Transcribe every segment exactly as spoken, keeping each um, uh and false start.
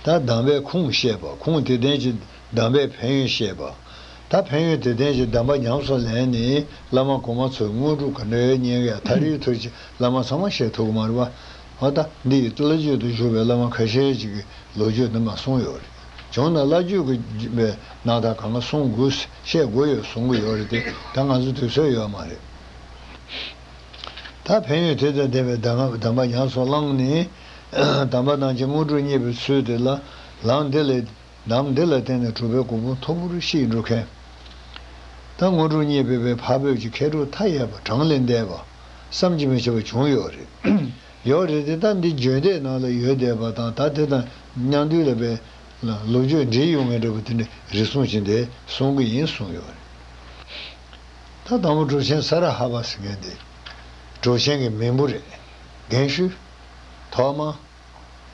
ད་གདམས་པའི་ཁུངས་བཤད་པ། ཁུངས་དེ་ལྡན་གྱི་གདམས་པའི་ཕན་ཡོན་བཤད་པ། ད་ཕན་ཡོན་དེ་ལྡན་གྱི་གདམས་པ་ཉམས་སུ་ལེན་ནས་བླ་མ་གོང་མ་ཚོས་དངོས་གྲུབ་ག་འདྲ་ཡོད་ཉན་གི་ཡ། ཐག་རིང་ཐུར་གྱི་བླ་མ་ཚང་མ་བཤད་ཐུབ་ཀྱི་མ་རེད་པ། འོ་ད་འདི་ཡི་བླ་བརྒྱུད་དུ་བཞུགས་པའི་བླ་མ་ཁ་ཤས་ཅིག་གིས་ལོ་རྒྱུས་འདི་མ་གསུངས་ཡོད་རེད། བྱུང་ན་བླ་བརྒྱུད་ཀྱི་རྣམ་ཐར་གང་ག་གསུང་དགོས། བཤད་དགོས་ཡོད་གསུང་གི་ཡོད་རེད་དེ། ད་ང་ཚོ་དུས་ཚོད་ཡོད་མ་རེད། ད་ཕན་ཡོན་དེ་དང་ལྡན་པའི་གདམས་ངག་གདམས་པ་ཉམས་སུ་བླངས་ནས། དམ་པ་རྣམས་ཀྱི་དངོས་གྲུབ་བརྙེས་པའི་ཚུལ་དེ་ལ། ལམ་འདི་ལས། ལམ་འདི་ལ་བརྟེན་ནས་གྲུབ་པའི་གོ་འཕང་མཐོ་པོར་གཤེགས་འགྲོ་མཁན། ད་དངོས་གྲུབ་བརྙེས་པའི་བའི་འཕགས་བོད་ཀྱི་མཁས་གྲུབ་མཐའ་ཡས་པ། གྲངས་ལས་འདས་པ། བསམ་གྱིས་མི་ཁྱབ་པ་བྱུང་ཡོད་རེད། ཡོད་རེད་དེ། ད་འདི་བརྗོད་བདེ་ནང་ལ་ཡོད་བསྡད་པ་དང་། ད་དེ་དང་མཉམ་དུ་ལ་བའི་ལོ་རྒྱུས་འདྲེས་ཡོང་མཁན་འདྲ་པོ་དེ་འདྲ་རེ་ཟུང་ཅིག་འདི་གསུང་གི་ཡིན་གསུངས་ཡོད་རེད། ད་དང་པོ་གྲུབ་ཆེན་ས་ར་ཧ་པ་ཟེར་མཁན་དེ་གྲུབ་ཆེན་གྱི་མིང་པོ་རེད། རྒན་ཤོས། ཐོག་མ།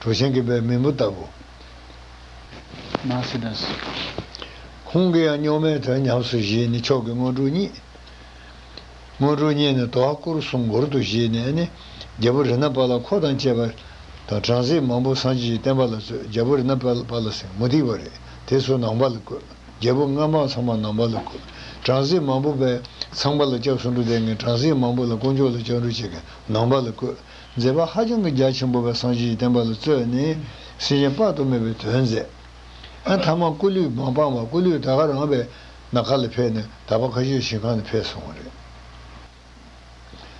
གྲུབ་ཆེན་གྱི་པའི་མིང་པོ་ལྟ་བུ། མ་སི་དཱས། ཁོང་གིས་ཡང་རྙོག་མའི་དོན་ཉམས་སུ་བཞེས་ནས་མཆོག་གི་དངོས་གྲུབ་བརྙེས། དངོས་གྲུབ་བརྙེས་ནས་དོ་ཧ་བསྐུར་གསུམ་སྒོར་དུ་བཞེས་ནས་ནི། རྒྱལ་པོ་རཏྣ་པཱ་ལ་འཁོར་དང་བཅས་པ་དང་། བྲམ་ཟེ་མང་པོ་སངས་རྒྱས་ཀྱི་བསྟན་པ་ལ་བཙོས། རྒྱལ་པོ་རཏྣ་པཱ་ལ་ཟེར་མུ་སྟེགས་པ་རེད། དེ་ཚོ་ནང་པ་ལ་བཀོད། རྒྱལ་པོ་མངའ་འབངས་ཚང་མ་ནང་པ་ལ་བཀོད། བྲམ་ཟེ་མང་པོ་པའི་ཚངས་པ་ལ་སྐྱབས་སུ་འགྲོ་བསྡད་མཁན། བྲམ་ཟེ་མང་པོ་ལ་དཀོན་མཆོག་ལ་སྐྱབས་འགྲོ་བྱེད་མཁན་ནང་པ་ལ་བཀོད། མཛད་པ་ཧ་ཅང་གི་རྒྱ་ཆེན་པོ་པའི་སངས་རྒྱས་ཀྱི་བསྟན་པ་ལ་བཙོས་ནས། སེམས་ཅན་དཔག་ཏུ་མེད་པའི་དོན་མཛད། ཨ་མཐའ་མ་སྐུ་ལུས་མ་སྤངས་པར། སྐུ་ལུས་ད་ག་རང་པའི་ནམ་མཁའ་ལ་ཕེབས་ནས། དག་པ་མཁའ་སྤྱོད་ཞིང་ཁམས་ལ་ཕེབས་སོང་བ་རེད།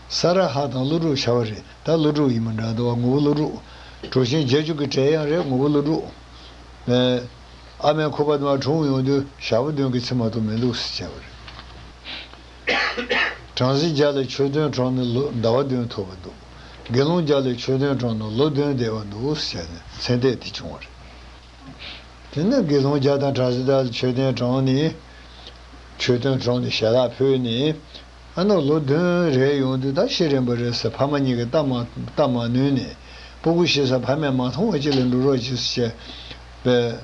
ས་ར་ཧ་དང་ཀླུ་སྒྲུབ་ཤ་བ་རེད། ད་ཀླུ་སྒྲུབ་ཡིན་པ་འདྲ་འདུག་བ། ངོ་བོ་ཀླུ་སྒྲུབ། གྲུབ་ཆེན་བརྒྱད་ཅུ་གི་གྲས་ཡང་རེད། ངོ་བོ་ཀླུ་སྒྲུབ། ཨ་མའི་ཁུ་པ་དུ་མ་འཁྲུངས་ཡོང་དུས་ཞག་པོ་བདུན་གྱི་ཚེ་མ་གཏོགས་མི་འདུག་ཟེར་བྱས་པ་རེད། བྲམ་ཟེ་བརྒྱ་ལ་ཆོས་སྟོན་གྲངས་ནི་ལོ་ཟླ་བ་བདུན་ཐུབ་པ་འདུག་དགེ་སློང་བརྒྱ་ལ་ཆོས་སྟོན་གྲངས་ནི་ལོ་བདུན་འདས་པ་འདུག་ཟེར་ནས་མཚན་ལྟས་དེ་བྱུང་བ་རེད། དེ་ནས་དགེ་སློང་བརྒྱ་དང་བྲམ་ཟེ་བརྒྱ་ལ་ཆོས་སྟོན་གྲངས་ནི། ཆོས་སྟོན་གྲངས་ནི་ཞལ་ལག་ཕུལ་ནས། ཨ་ནི་ལོ་བདུན་རེ་ཡོང་དུས་ད་ཤི་རན་པ་རེད་ཟེར། ཕ་མ་གཉིས་ཀྱིས་ལྟ་མ་ལྟ་མ་ནུས་ནས། སྤུ་གུ་ཤི་ས་ཕ་མས་མ་མཐོང་བ་ཅིག་ལ་འགྲོ་རོགས་གྱིས་ཟེར་བྱས་པས།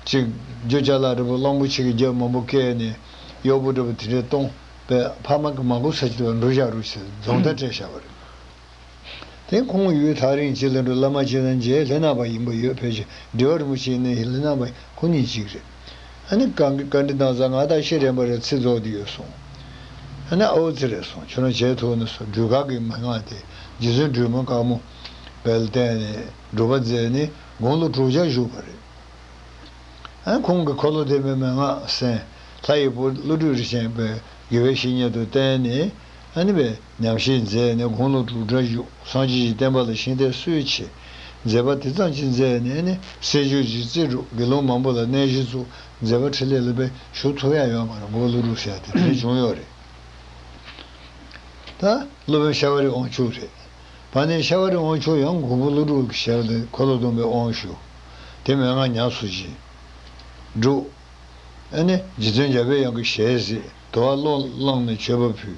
ཅིག་རྒྱུ་ཅ་ལག་འདྲ་པོ་གླང་པོ་ཆེ་གི་རྒྱབ་མང་པོ་བཀལ་ནས། གཡོག་པོ་འདྲ་པོ་དེ་འདྲས་གཏོང་པས། ཕ་མ་གིས་མ་གོ་ས་ཅིག་ལ་འགྲོ་བཞག་རོགས་ཟེར་རྫོང་རྟ་སྤྲད་བཞག་པ་རེད། དེ་ཁོང་ཡུལ་ཐག་རིང་ཅིག་ལ་འགྲོ། བླ་མ་རྗེ་དང་མཇལ། ལྷ་ནག་པ་ཡིན་པ་ཡོད། ཕལ་ཆེར་འབྲི་བ་རིན་པོ་ཆེ་ནི་ལྷ་ནག་པ་ཁོ་གཉིས་གཅིག་རེད། ཨ་ནི་བཀའ་བཀའ་འདྲི་བཏང་ཙང་། ང་ད་ཤི་རན་པ་རེད། ཚེ་རྫོགས་བསྡད་ཡོད་གསུངས། ཨ་ནི་ཨའུ་ཙི་རེད་གསུངས། ཁྱོད་རང་བྱེད་ཐུབ་ན་གསུངས། སྒྲུབ་ཁང་གི་མན་ངག་དེ་རྗེ་བཙུན་སྒྲོལ་མ་དཀར་མོ་བལ་བསྟན་ནས་སྒྲུབ་པ་མཛད་ནས་དགུང་ལོ་དྲུག་བརྒྱ་བཞུགས་པ་རེད། ཨ་ཁོང་གིས་འཁོར་ལོ་བསྟན་པའི་མན་ངག་གསན། ལྷ་ཡི་བུ་ཀླུ་སྒྲུབ་རིན་ཆེན་པའི་དགེ་བའི་བཤེས་གཉེན་དུ་བསྟེན་ནས། ཨ་ནི་པའི་ཉམས་བཞེས་མཛད་ནས་དགུང་ལོ་དྲུག་བརྒྱ་བཞུགས། སངས་རྒྱས་ཀྱི་བསྟན་པ་ལ་ཤིང་རྟ་གསོལ་བྱས། མཛད་པ་དེ་ཙམ་གྱིས་མཛད་ནས་ནི། སྲས་ཆོས་ཀྱི་རྩེ་སྒྲུབ། དགེ་སློང་མང་པོ་ལ་གནས་གཞི་བཙུགས། མཛད་པ་འཕྲིན་ལས་ལ་པའི་ཞུ་ཐུབ་ཡ་ཡོད་མ་རེད། མགོ་ཀླུ་སྒྲུབ་ཟེར་ཡ་དེ་དེ་བྱུང་ཡོད་རེད། ད་སློབ་དཔོན་ཤ་བ་རི་དབང་ཕྱུག་རེད། དཔལ་ལྡན་ཤ་བ་རི་དབང་ཕྱུག་ཡང་མགོན་པོ་ཀླུ་སྒྲུབ་ཀྱི་ཞལ་ལ་འཁོར་ལོ་སྡོམ་པའི་དབང་ཞུ། དེ་མན་ངག་ཉམས་སུ་བཞེས། སྒྲུབ། ཨ་ནི་རྗེ་བཙུན་འཇམ་པའི་དབྱངས་ཀྱི་ཞལ་གཟིགས། དོ་བ་ཀློང་བླངས་ནས་མཆོད་པ་ཕུལ།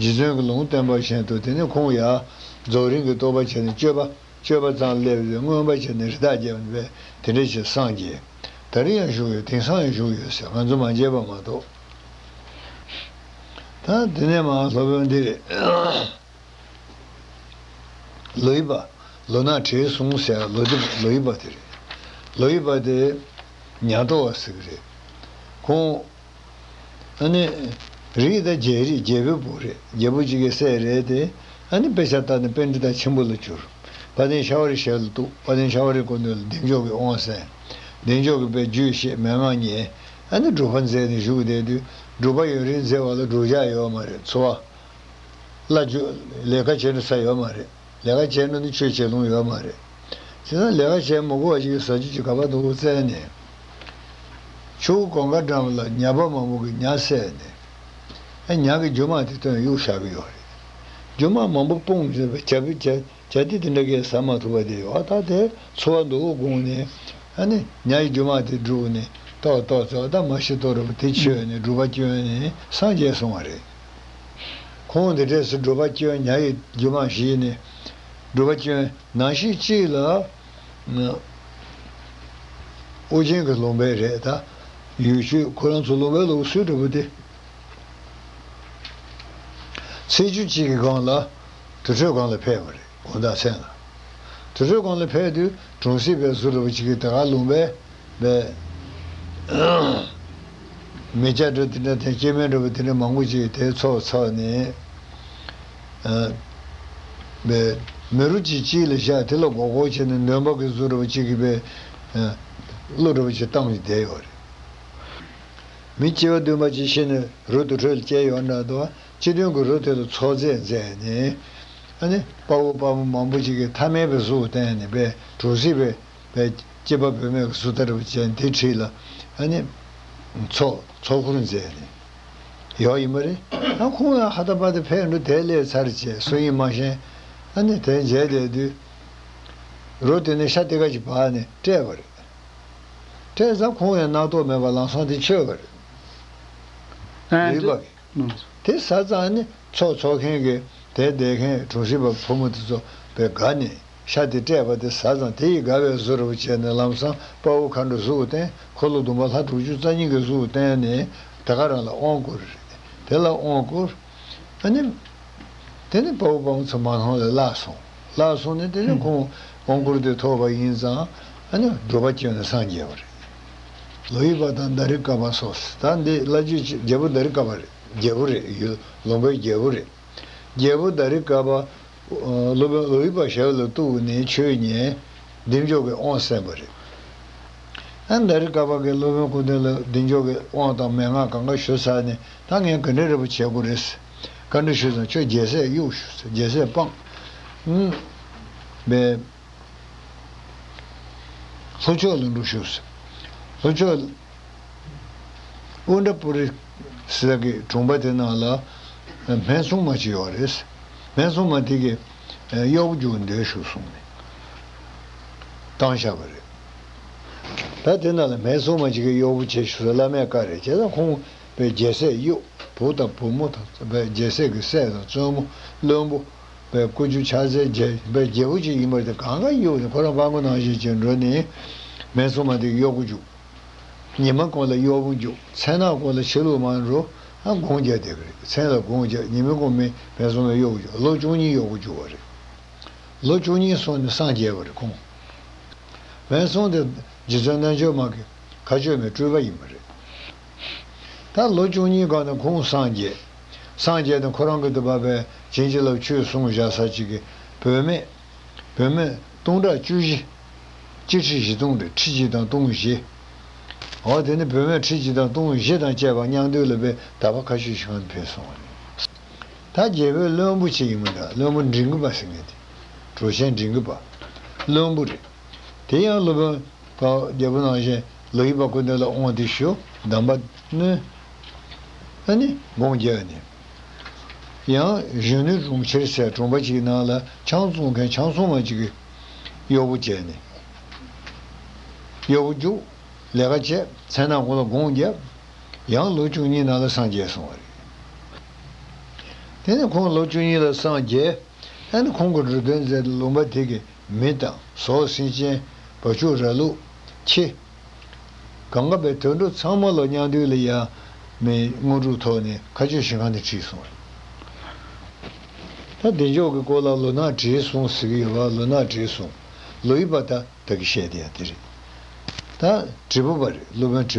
རྗེ་བཙུན་གྱི་ལུང་བསྟན་པ་བཞིན་དུ། དེ་ནས་ཁོང་ཡང་རྫོགས་རིམ་གྱི་རྟོགས་པ་བྱས་ནས་སྤྱོད་པ། སྤྱོད་པ་ཙམ་སླེབས་ཏེ་མངོན་པ་བྱས་ནས་རི་དྭགས་བརྒྱབ་ནས་པས། དེ་འདྲ་བྱས་སངས་རྒྱས། ད་རེས་ཡང་བཞུགས་ཡོད། དེང་སང་ཡང་བཞུགས་ཡོད་ཟེར། ང་ཚོ་མ་མཇལ་བ་མ་གཏོགས། ད་དེ་ནས་མར་སློབ་དཔོན་འདི་རེད། ལོ་ཡི་པ། ལོ་ནག་བྲེ་ཟུང་ཟེར། ལོ་ཡི་ལོ་ཡི་པ་དེ་རེད། ལོ་ཡི་པ་དེ་ཉ་ཏོ་བ་ཟེར་གི་རེད། ཁོང་ཨ་ནི་རིགས་ད་རྒྱལ་རིགས། རྒྱལ་པོའི་བུ་རེད། རྒྱལ་པོ་གཅིག་གི་སྲས་རེད་དེ། ཨ་ནི་དཔེ་ཆ་ལྟ་ནས་པཎྜི་ཏ་ཆེན་པོ་ལ་གྱུར། དཔལ་ལྡན་ཤ་བ་རི་ཞལ་ལ་གཏུགས། དཔལ་ལྡན་ཤ་བ་རི་སྐུ་མདུན་ལ་བདེ་མཆོག་གི་དབང་གསན། བདེ་མཆོག་གི་པའི་རྒྱུད་བཤད། མན་ངག་ཉན། ཨ་ནི་སྒྲུབ་པ་མཛད་ནས་བཞུགས་བསྡད་དུས། སྒྲུབ་པ་ཡུན་རིང་མཛད་པ་ལ་འགྲུབ་བྱ་ཡོད་མ་རེད། འཚོ་བ། བླ་བརྒྱུད་ལས་ཀ་བྱེད་འགྲོ་ས་ཡོད་མ་རེད། ལས་ཀ་བྱེད་འགྲོ་ནི་ཆོས་བྱེད་ལོང་ཡོད་མ་རེད། བྱས་ཙང་ལས་ཀ་བྱེད་མི་དགོས་པ་ཞིག་ཟ་རྒྱུ་ཅིག་ག་པར་འདུག་བཙལ་ནས། ཆུ་བོ་གངྒཱ་འགྲམ་ལ་ཉ་པ་མང་པོ་གིས་ཉ་བསད་ནས། ཨ་ཉ་གི་རྒྱུ་མ་དེ་བཏོན་གཡུག་བཞག་གི་ཡོད་རེད། རྒྱུ་མ་མང་པོ་སྤུངས་བྱས་པའི་བྱ་བི་བྱ་བྱ་དེ་དེ་འདྲ་གས་ཟ་མ་ཐུབ་པ་དེ་ཡོད། ད་དེ་འཚོ་བ་འདུག་དགོངས་ནས། ཨ་ནི་ཉ་ཡི་རྒྱུ་མ་དེ་བསྒྲུགས་ནས་ཏོག་ཏོག་ཙོག་ད་མ་ཤི་ཏོག་རུ་དེ་མཆོད་ནས་སྒྲུབ་པ་བསྐྱོན་ནས་སངས་རྒྱས་སོང་བ་རེད། ཁོང་དེ་འདྲས་སུ་སྒྲུབ་པ་བསྐྱོན། ཉ་ཡི་རྒྱུ་མ་བཞེས་ནས་སྒྲུབ་པ་བསྐྱོན། ནང་བཞིན་གཅིག་ལ་ཨོ་རྒྱན་གྱི་ལུང་པའི་རེད། ད་ཡུལ་ཤུལ་ཁོ་རང་ཚོ་ལུང་པའི་ལུགས་སྲོལ་འདྲ་པོ་དེ། ཚེས་བཅུ་གཅིག་གི་སྒང་ལ་དུར་ཁྲོད་སྒང་ལ་ཕེབས་པ་རེད། དགོང་དག་མཚན་ལ། དུར་ཁྲོད་ཁང་ལ་ཕེབས་དུས་གྲོང་གསེབ་པའི་གཟུགས་འདྲ་པོ་ཅིག་གིས་དེ་ག་ལུང་པའི་པའི་མི་སྐྱ་འདྲ་དེ་འདྲ་དང་སྐྱེ་དམན་འདྲ་པོ་དེ་འདྲ་མང་པོ་ཅིག་དེ་ཚོགས་ཚོགས་ནས། ཨ། པའི་མི་རོ་ཅིག་དཀྱིལ་ལ་བཞག་དེ་ལ་མགོ་སྐོར་བྱས་ནས་འདོན་པ་གི་གཟུགས་འདྲ་པོ་ཅིག་གིས་པའི་ཨ། གླུ་འདྲ་པོ་ཅིག་བཏང་ནས་བསྡད་ཡོད་རེད། མི་སྐྱེ་བ་བདུན་པ་ཅིག་ཤི་ནས་རི་དུར་ཁྲོད་ལ་སྐྱེས་ཡོད་འདྲ་འདུག་སྤྱི་མཐུན་གྱི་རི་དེ་ལ་ཚོགས་རྫས་མཛད་ནས། ཨ་ནི་དཔའ་བོ་དཔའ་མོ་མང་པོ་ཅིག་གིས་ཐ་མལ་པའི་གཟུགས་བསྟན་ནས་པའི་གྲོང་གསེབ་པའི་པའི་སྐྱེས་པ་བུད་མེད་ཀྱི་གཟུགས་ལྟ་བུ་ཅན་དེ་ཁྲིད་ལ། ཨ་ནི་ཚོགས་ཚོགས་འཁོར་མཛད་ནས་ཡོད་ཡིན་པ་རེད། ད་ཁོང་ཡང་ཧ་ད་པ་དེ་ཕེབས་འགྲོ་དེ་ལས་ཚར་བྱས་སུ་ཡིན་མ་ཤེས། ཨ་ནི་དེ་མཇལ་བསྡད་དུས་རི་དེ་ནས་ཤ་དེ་ག་ཅིག་བབས་ནས་བསྐྲད་པ་རེད། དེ་ཙང་ཁོང་ཡང་སྣ་ཐོག་མེད་པར་ལམ་སང་དེ་མཆོད་པ་རེད། ཨ་ལུས་པ་གི། ཨ། དེ་ཟ་ཙང་ནི་ཚོགས་ཚོགས་མཁན་གྱི་དེ་བསྡད་མཁན་གྲོང་གསེབ་པ་ཕོ་མོ་དེ་ཚོ་དཔེ་དགའ་ནས་ཤ་དེ་བསྐྲད་པ་དེ་ཟ་ཙང་དེ་ཡི་དགའ་བའི་བཟོ་འདྲ་པོ་བྱས་ནས་ལམ་སང་དཔའ་བོ་མཁའ་འགྲོ་གཟུགས་བསྟན། འཁོར་ལོ་བདུན་པ་ལྷ་དྲུག་ཅུ་རྩ་གཉིས་ཀྱི་གཟུགས་བསྟན་ནས་དེ་ག་རང་ལ་དབང་བསྐུར་རེད། དེ་ལ་དབང་བསྐུར། ཨ་ནི། དེ་ནི་དཔའ་བོ་དཔའ་མོ་ཚོ་མ་ལྷང་ལ་བརླག་སོང་། བརླག་སོང་ནས་དེ་ནི་ཁོང་དབང་བསྐུར་དེ་ཐོབ་པ་ཡིན་ཙང་། ཨ་ནི་སྒྲུབ་པ་སྐྱོན་ནས་སངས་རྒྱས་པ་རེད། ལོ་ཡི་པ་དང་དཱ་རི་ཀ་པ་སོགས། ད་འདི་བླ་བརྒྱུད་ཀྱི་རྒྱལ་པོ་དཱ་རི་ཀ་པ་རེད། རྒྱལ་པོ་རེད། ཡུལ་ལུང་པའི་རྒྱལ་པོ་རེད། རྒྱལ་པོ་དཱ་རི་ཀ་པ། ཨ། སློབ་དཔོན་ལོ་ཡི་པ་ཞབས་ལ་གཏུགས་ནས་ཆོས་ཉན། བདེ་མཆོག་གི་དབང་གསན་པ་རེད། ཨ། དཱ་རི་ཀ་པ་གིས་སློབ་དཔོན་སྐུ་མདུན་ལ་བདེ་མཆོག་གི་དབང་དང་མན་ངག་གང་ག་ཞུས་ཚར་ནས། ད་ངས་ག་འདྲ་འདྲ་པོ་བྱེད་དགོས་རེད། བཀའ་འདྲི་ཞུས་ཙང་ཁྱོད་རྒྱལ་སྲས་གཡུག་ཞུས། རྒྱལ་སྲས་སྤངས། ཨུམ། པའི། ལྷོ་ཕྱོགས་ལ་འགྲོ་ཞུས། ལྷོ་ཕྱོགས། ཨུ་དྲ་པུ་རི་ཟེར་གི་གྲོང་པ་དེ་ནང་ལ་སྨད་འཚོང་མ་ཅིག་ཡོད་རེད། སྨད་འཚོང་མ་དེ་གིས་གཡོག་པོ་རྒྱུག་འདོད་ཞུ་གསུངས་ནས་བཏང་བཞག་པ་རེད། ད་དེ་ནང་ལ་སྨད་འཚོང་མ་ཅིག་གིས་གཡོག་པོ་བྱེད་ཞུ་ས་བླ་མའི་བཀའ་རེད། བྱས་ཙང་ཁོང་པའི་རྒྱལ་སྲས་གཡུག་བུ་དང་བུ་མོ་དང་པའི་རྒྱལ་སྲས་ཀྱི་སྲས་དང་བཙུན་མོ་བློན་པོ་པའི་སྐུ་ཆུ་ཕྱག་འཚལ་རྒྱལ་པའི་རྒྱལ་པོ་ཅིག་ཡིན་པ་དེ་གང་ག་གཡུག་ནས་ཁོ་རང་དཔའ་མགོ་ནང་བཞིན་བྱས་འགྲོ་ནས་སྨད་འཚོང་མ་དེ་གཡོག་པོ་རྒྱུག་ཉི་མ་གང་ལ་གཡོག་པོ་རྒྱུག་མཚན་ནག་གང་ལ་ཕྱི་ལུགས་མ་འགྲོ། ཨ། སྒོང་རྒྱག་བསྡད་ཀྱི་རེད། མཚན་ལ་སྒོང་རྒྱག་ཉི་མ་གང་མི་སྨད་འཚོང་མའི་གཡོག་པོ་རྒྱུག་ལོ་བཅུ་གཉིས་གཡོག་པོ་རྒྱུག་པ་རེད། ལོ་བཅུ་གཉིས་སོང་ནས་སངས་རྒྱས་པ་རེད་ཁོང་། སྨད་འཚོང་དེ་རྗེ་བཙུན་རྣལ་འབྱོར་མ་གི་མཁའ་སྤྱོད་མའི་སྤྲུལ་པ་ཡིན་པ་རེད། ད་ལོ་བཅུ་གཉིས་སྒང་ནས་ཁོང་སངས་རྒྱས། སངས་རྒྱས་དང་ཁོ་རང་གི་དུ་བ་པའི་བྱིན་གྱིས་བརླབས་ཆོས་གསུངས་བཞག་ས་ཅིག་གི་བུད་མེད། བུད་མེད་སྟོང་ཕྲག་བཅུ་བཞི། སྤྱི་ཁྲི་བཞི་སྟོང་རེད། ཁྲི་གཅིག་དང་སྟོང་བཞི། འོ་དེ་ནི་བུད་མེད་ཁྲི་གཅིག་དང་སྟོང་བཞི་དང་བཅས་པ་མཉམ་འདུས་ལ་པའི་དག་པ་མཁའ་སྤྱོད་ཞིང་ཁམས་ཕེབས་སོང་བ་རེད། ད་རྒྱལ་པོའི་བློན་པོ་ཅིག་ཡིན་མོད་ད་བློན་པོ་འབྲིང་གི་པ་ཟེར་མཁན་དེ། གྲོ་ཆེན་འབྲིང་གི་པ། བློན་པོ་རེད། དེ་ཡང་སློབ་དཔོན་པ་རྒྱལ་པོ་ནང་བཞིན་ལོ་ཡི་པ་སྐུ་མདུན་ལ་དབང་དེ་ཞུ། གདམས་པ་ནི། ཨ་ནི་དགོངས་རྒྱག་ནས། ཡང་གཞོན་ནུ་གྲོང་ཁྱེར་ཟེར་གྲོང་པ་ཅིག་ནང་ལ་ཆང་བཙོང་མཁན་ཆང་བཙོང་མ་ཅིག་གི་གཡོག་པོ་བྱས་ནས། གཡོག་པོ་རྒྱུག་ལས་ཀ་བྱས། མཚན་ནག་གང་ལ་དགོངས་རྒྱབ། ཡང་ལོ་བཅུ་གཉིས་ནང་ལ་སངས་རྒྱས་སོང་བ་རེད། དེ་ནས་ཁོང་ལོ་བཅུ་གཉིས་ལ་སངས་རྒྱས། ཨ་ནི་ཁོང་གི་འགྲོ་དོན་མཛད་ལུང་པ་དེ་གི་མི་དང་ཟོག་སེམས་ཅན་བ་ཕྱུགས་ར་ལུག་ཁྱི། གང་ག་པའི་དུད་འགྲོ་ཚང་མ་ལ་མཉམ་འདུས་ལ་ཡ་མི་དངོས་གྲུབ་ཐོབ་ནས་མཁའ་སྤྱོད་ཞིང་ཁམས་དུ་ཁྲིད་སོང་བ་རེད། ད་བདེ་མཆོག་གི་སྐོར་ལ་ལོ་ནག་བྲིས་སོང་ཟེར་གི་ཡོད་པ། ལོ་ནག་བྲིས་སོང་། ལོ་ཡི་པ་ད་ད་གི་བཤད་དེ་ཡ་དེ་རེད། ད་བྲིས་པོ་པ་རེད། སློབ་དཔོན་བྲིས་